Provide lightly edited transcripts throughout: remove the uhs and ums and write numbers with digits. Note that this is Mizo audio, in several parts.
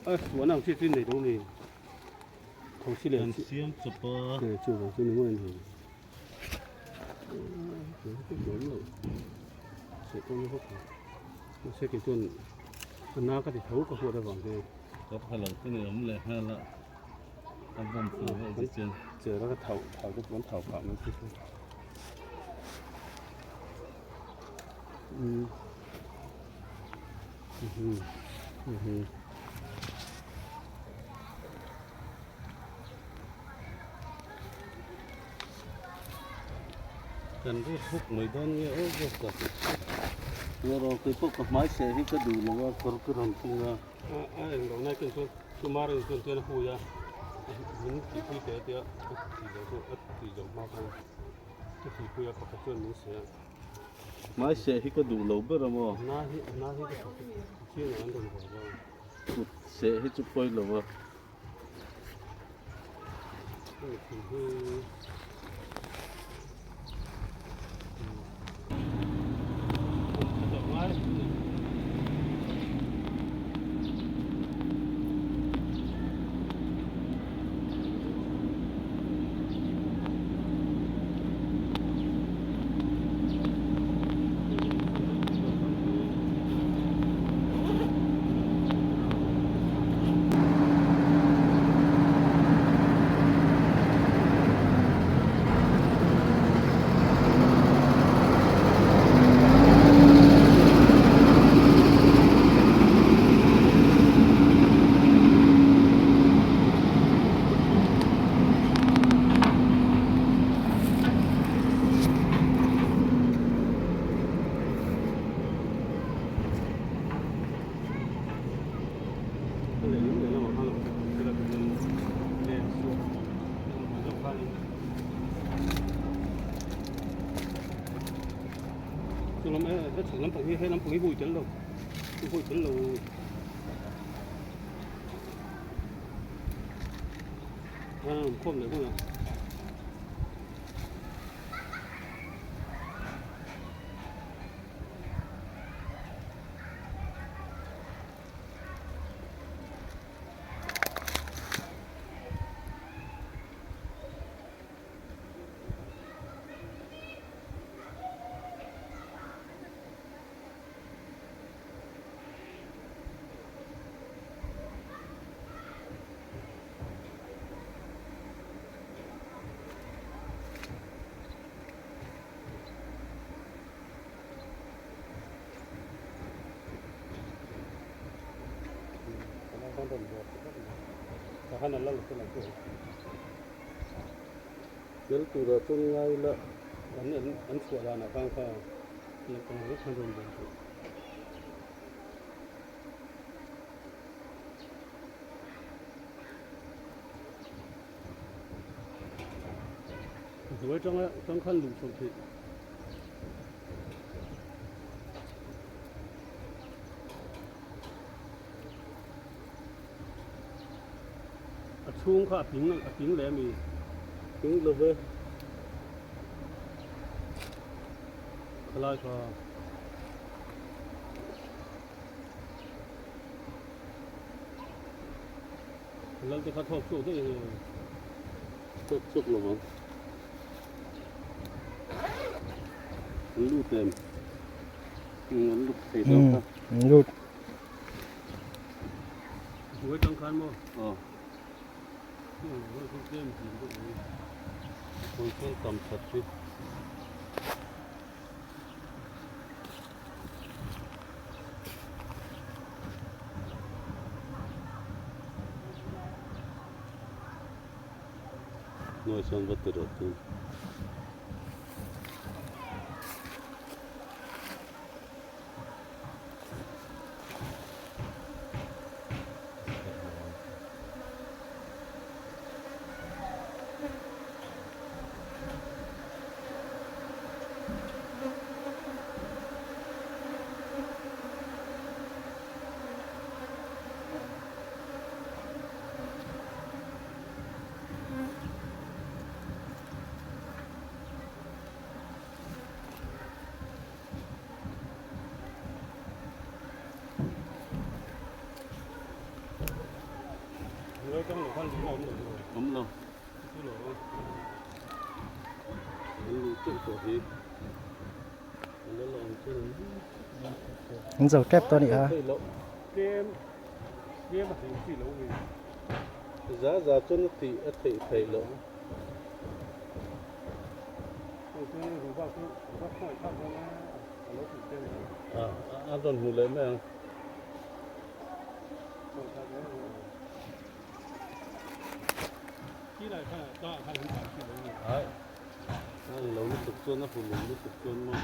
A suahna ang chi chu nei lo ni. Tho si leh Kan siam chawp a. Ee chu vang chu ni mawi a ni. Awm lo. Seh pawh ni bawk lo. Mahse kei chuan a na ka ti tho ka huat avang hian. Ka pha lo te ni awm leh nghal a. A bawm phu vel te chuan. Chera ka thau thau te pawh an thau phah mai chu. Umm. Kan ru thuk mai dawn nge aw zawk ka Ngaw kei pawh ka hmai seh hi ka duh lo a kawr ka rawn keng a. A eng lo nai ken chuan tumar in chuan chuan a hui a min tihpui teh a tia a tih loh chu a tih loh hma khan ka tihpui a pakhat chuan min seh a. Hmai seh hi ka duh lo ber a maw? Na hi na hi ka thawk chiang ang an rawn haw a. Kut seh hi chu pawi lo a. Hei thing hi Tel turah chuan ngai la an chhuah danah khan kha naupang vek khan rawn bawm tawh. Hnuai tanga tang khan luh chhoh theih. A chhung kha a ping a ping leh a mi? Ping lo ve. Khalai kha. Lal te kha thawk chhuak daih ang e. Thawk chhuak lo vang. An lut em? An lut thei lo kha. An lut. Hnuai tang khan maw? Aw. Khawi chuan tam that hi. Hnuai chuan va ti rawh tun. Awm lo. An luh teuh tawh hi. An zo tep tawh a nih kha. Za za chuan a tih a theih theih loh. A rawn hmu leh mai ang. Ai a lo lutuk chuan a hmu lum lutuk chuan maw.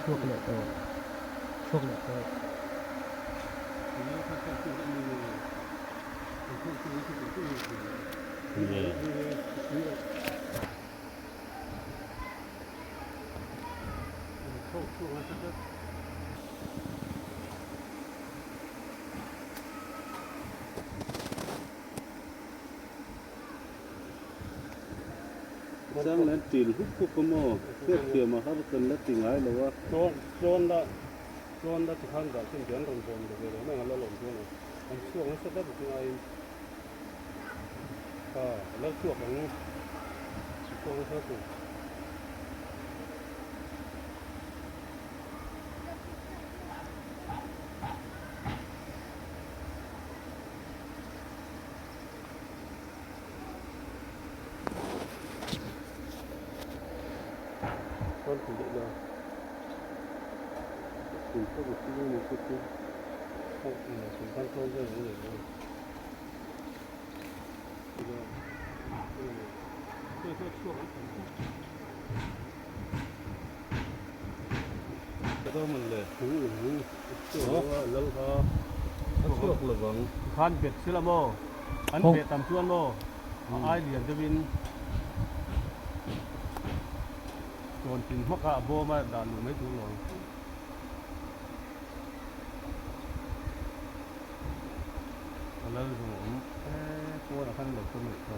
Chhuak leh tawh chhuak leh tawh. Chang nen til hup hup a maw? Hriat thiam a har kan la ti ngai lo a. Tlawn tlawn la tlawn la tikhan dah chin te an rawn bawm lo ve lo mai ang a la lawm chuan an chhuak nasa tlat a chungaiin kha a lo chhuak ang an chhuak nasa tur. Khan bet sila maw an bet tam chuan maw a ai lian deuhin tawn tin hmaka a bawm a dah luh mai tur lo ang. A lal zawng awm e pawnah khan lo kawm leh ta.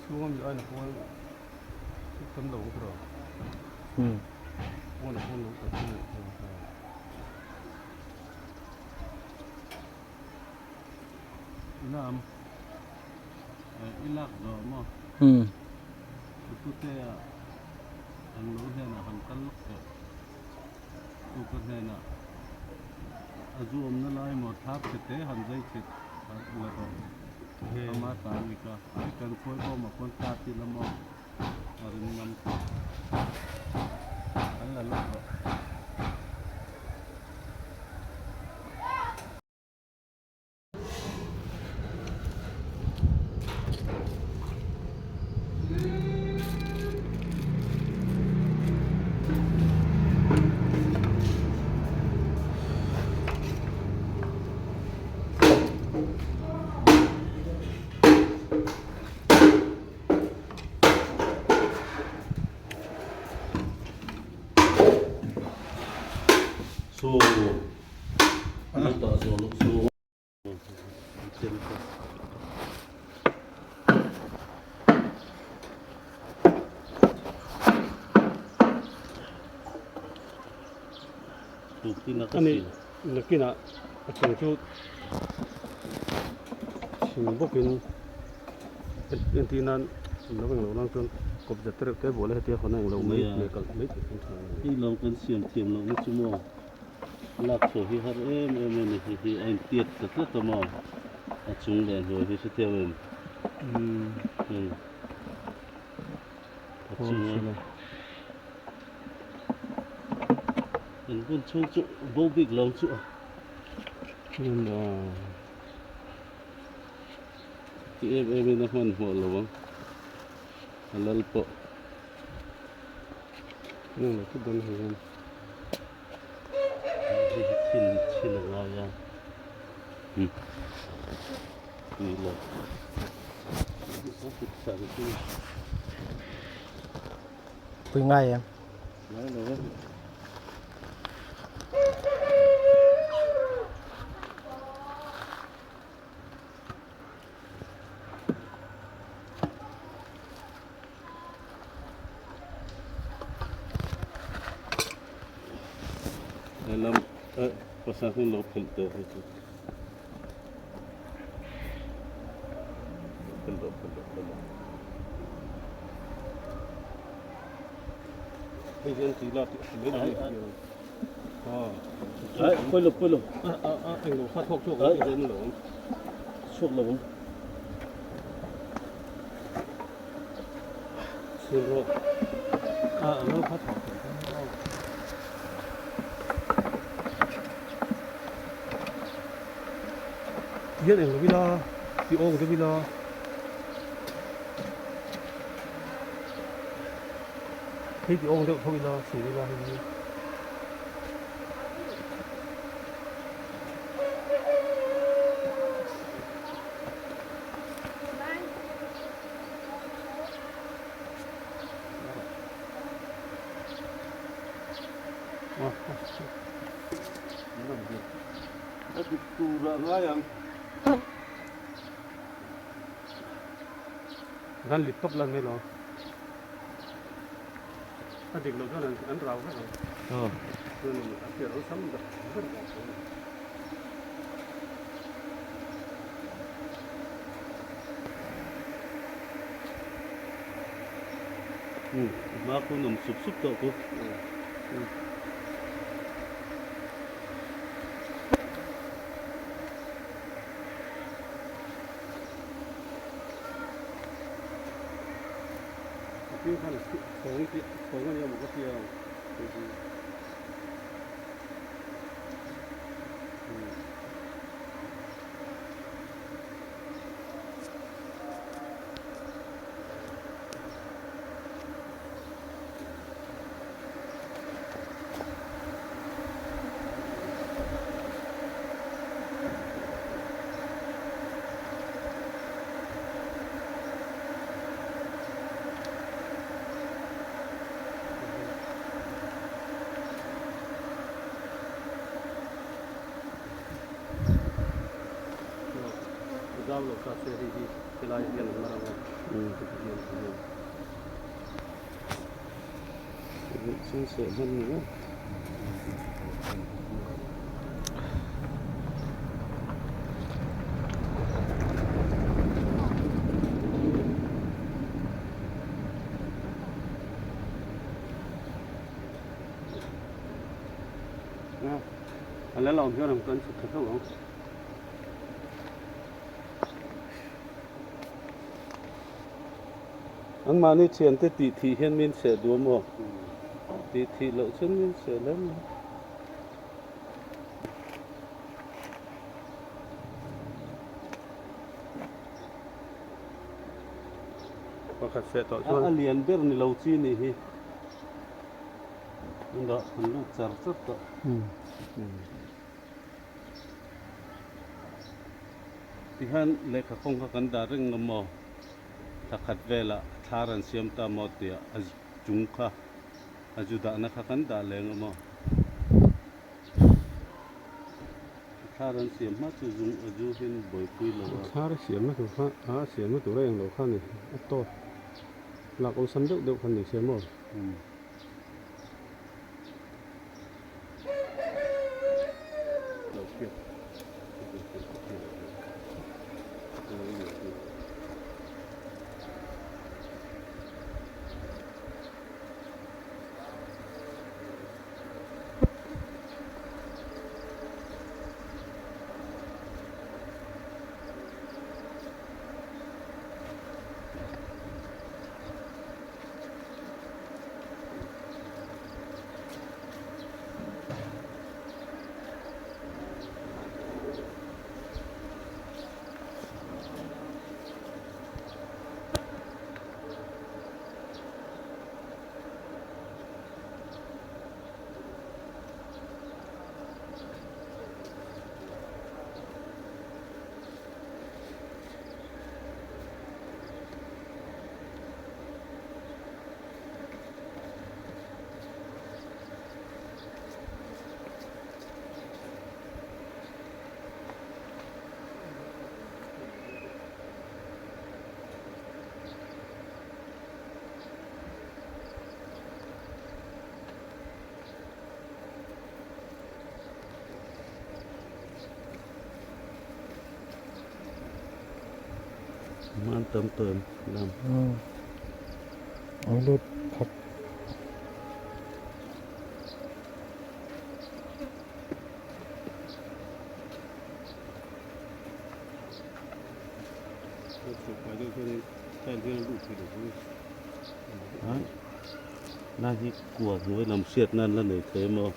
Chhung ami aina pawn tam lo ang tiraw? Pawn a pawn lo tak chu Lam i lak zawh maw? Pute a an lo hnenah han kal lawk tawh. Tuka hnenah a zu awmna lai maw thar chhe te han zai chhe la rawh. Ama ta a ni ka. Ai kan khawi bawmah pawn ta ti la maw a ring ngam tawh. An la lawk rawh. So. Lo tah zawh loh chu an chem ta. Tukin a ka Ani sil. nakinah a chung chu thing bawkin entir nan lo englo nan chuan kawpza te reuh te bual a hetia hawn a englo mai leh kalh mai theih thin thin a ni. Hei lo kan siam thiam loh na chu maw lak chhuah hi har em em a ni hei hi a intiat ta tlat a maw a chung leh hnuai hi hrethiam em hei a chunga An bun chhung chu bo bik lo chu a. Ti em em in a hmanhmawh lo ang. A lal pawh. Hei hi chhin chhin a ngai a. Tui lo. Pui ngai em? Ngai lo e. Helam pasal hun lo phelh tawh hei chu. Hian eng lo ila ti awng deuh ila hei ti awng deuh tho ila chhin ila hei hi. A dik tur ah ngai ang. Kan lit tawp lan mai lo. A dik loh chuan an rau vek ang. Chuan a pian awlsam ber ber dan chu a ni. Hma khu nawm sup sup tawh khu. Zau lo ta se hei hi helai hian an mar ang a hian hian. A la lawm hian kan chhuk thla theuh ang. Anmahni thiante tih thih hian min seh duh a maw? Tih thih loh chuan min seh lem lo. Pakhat seh tawh chuan. A lian ber ni lo chi nih hi. An dah an lut char char tawh. Tihian lehkha kawng kha kan dah reng ngam maw? Thla khat velah thlar an siam ta maw tia a chung kha a zu dahna kha kan dah leng a maw? Thar an siam hma chu zung a zu hian buaipui lo a. Thar a siamna tur kha a siamna tur a eng lo kha a ni a tawp lak awlsam deuh deuh kha ni se maw. Man tam tawh em lam. An lut khat. Lai hi kua hnuai lam hriat nan la nei thei maw?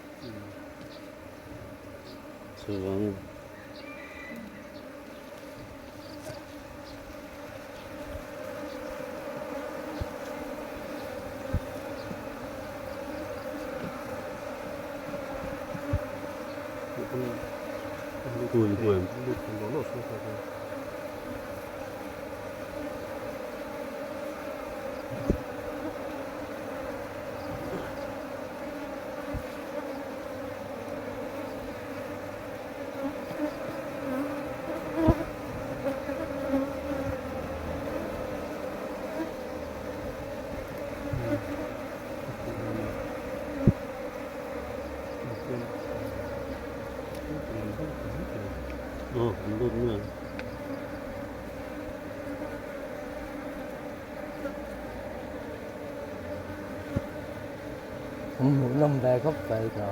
Chuvang. Khui hmuam. Aw an lut mai ang. An hmuhnawm ve khawp mai ka.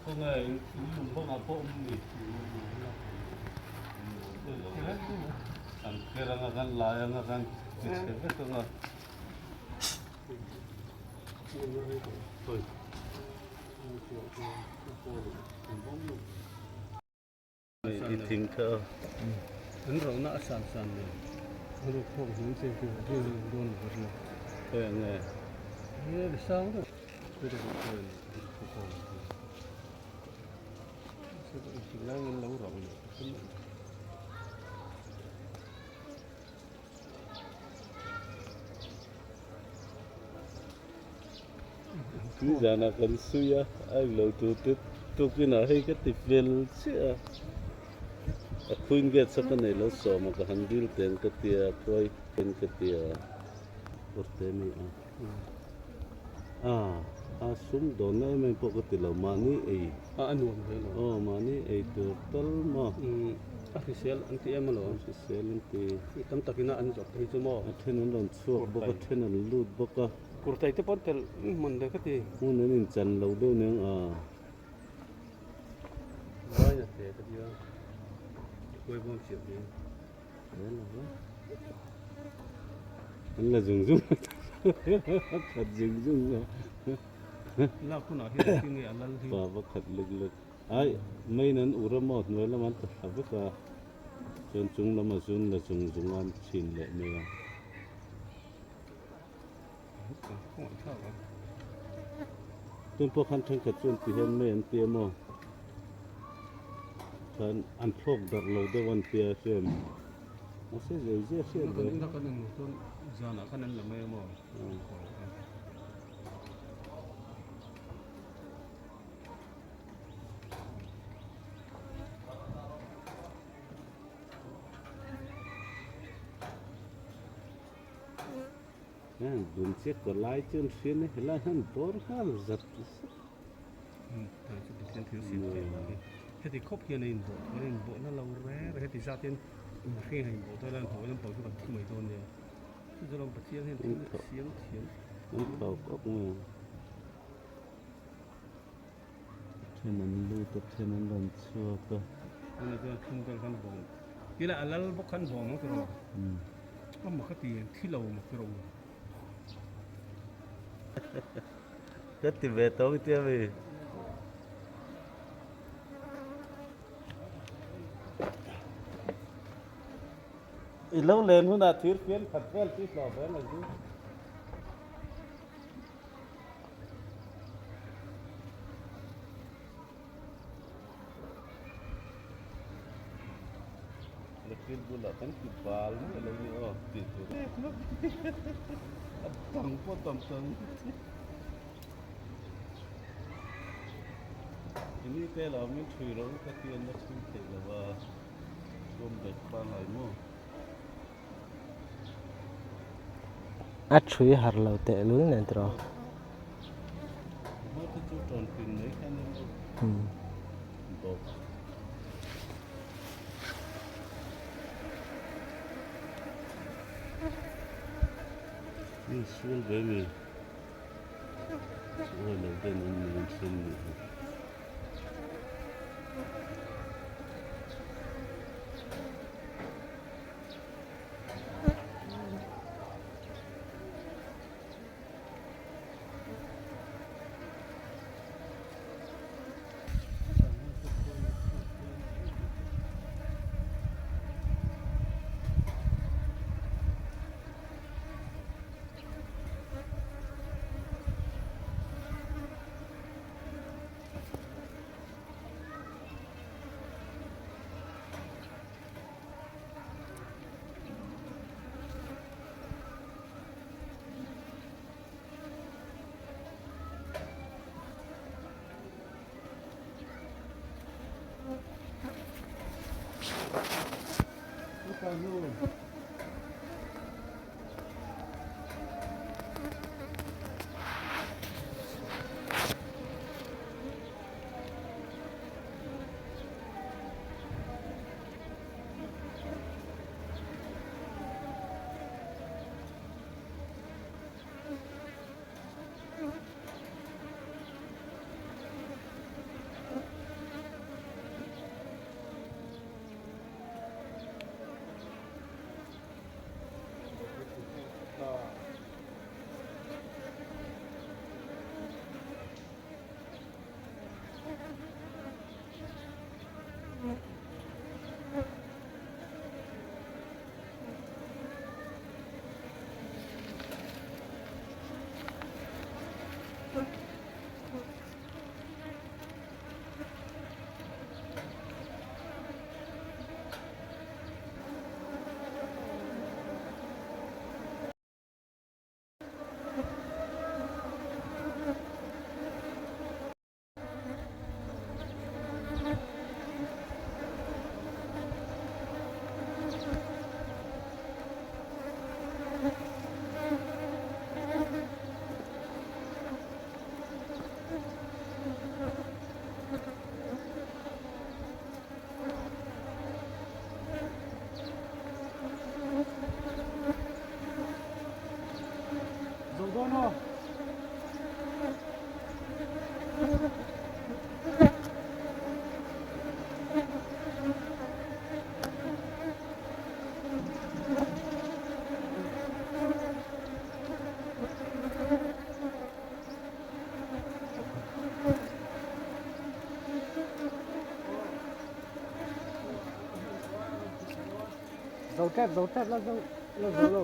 Khawnge in lung bangah pawh awm ni? Kan kher anga kan lai anga kan ti chhe vek anga. I thing kha a. An rohna a san san nen a lut phawk zel che chu a hriat ang dawn lo ria. Khawi ang nge? He ri sang deuh. Khawi deuh khawi ang nge? Engtik lai nge an lo rauh leh ka hre miah lo. Nizanah kan sui a, a englo tur te tukinah hei ka ti fel chiah a, a khuin gate saw ka nei lo sawm a ka han dil teng ka tia khuai teng ka tia kawr te a ni a, ah. A sum dawnna em em pawh ka ti lo, mahni ei. A a nuam hle lo. Aw, mahni ei tur tal maw. Umm, a hrisel an ti em alawm. A hrisel an ti. I tam takin a an zawrh te hi chu maw. A then an rawn chhuak bawk a, then an lut bawk a. Kurtai te pawh an telh hmun le ka ti. Hmun an inchan lo deuh aniang a. Vaina hle ka tia, huaibawm chiah hi. An la zung zung a khat zung zung a. Lak hunah hian engtin nge a lal hi? Pa va khat lek lek. Ai, main an ur a maw hnuai lam an ta thla vek a, chuan chung lam a zun la zung zung a an chhin leh mai a. Tun pawh khan thenkhat chuan ti hian mai an tia maw khan an thlawk darh lo deuh an tia hriam mahse zei zia hriat ve zanah khan an la mai a maw Heng dun chiah kaw lai chu an hria a ni helai hian bawr nghal zat zat. Heti khawp hian a inbawh thawn a inbawhna lo reng reng heti zat hian mihring a inbawh dawn a hnawi lampang chu kan thi mai dawn nia chu chu lawm Pathian hian thil siam thiam an thau kawp mai ang then an lut a then an rawn chhuak a. Tunah chuan thum vel khan bawng tila a lal bawk khan bawng ang tiraw. A mak a ti em thi lo mak rawh u. Ka ti ve tawng tia mi. I lo len hunah thir fian khat vel chu i hlawh ve ang chu. Thil bulah kan ti bal mai a lo ni aw tih tur a dang pawh tam tam ini te lo min thui ro ka ti an la thui thei lo a bawm bet pangai maw a thui har lo teh lul nen tiraw hma te chu tawn pin mai khan in lo bawk. Insual ve mi awi lo den an ni an hrem ni hi. Zo tep zo tep la zo la zo lo.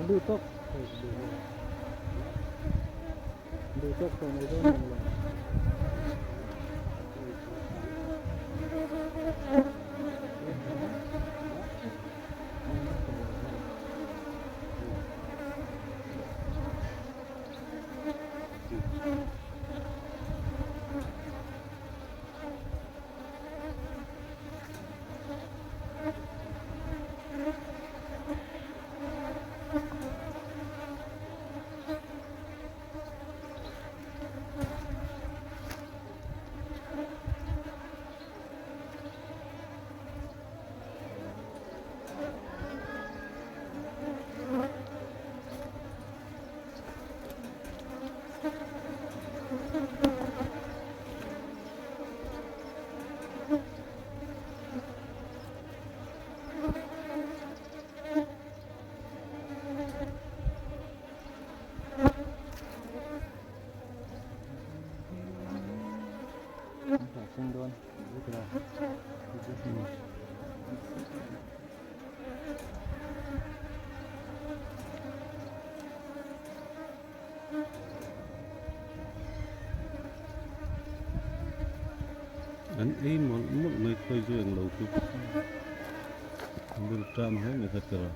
Du tawk hei du du tawk tawh mai dawn ang lo. pung dawn. An ei mawlh mawlh mai khawi chu englo chu bul tan hle mai kha tira.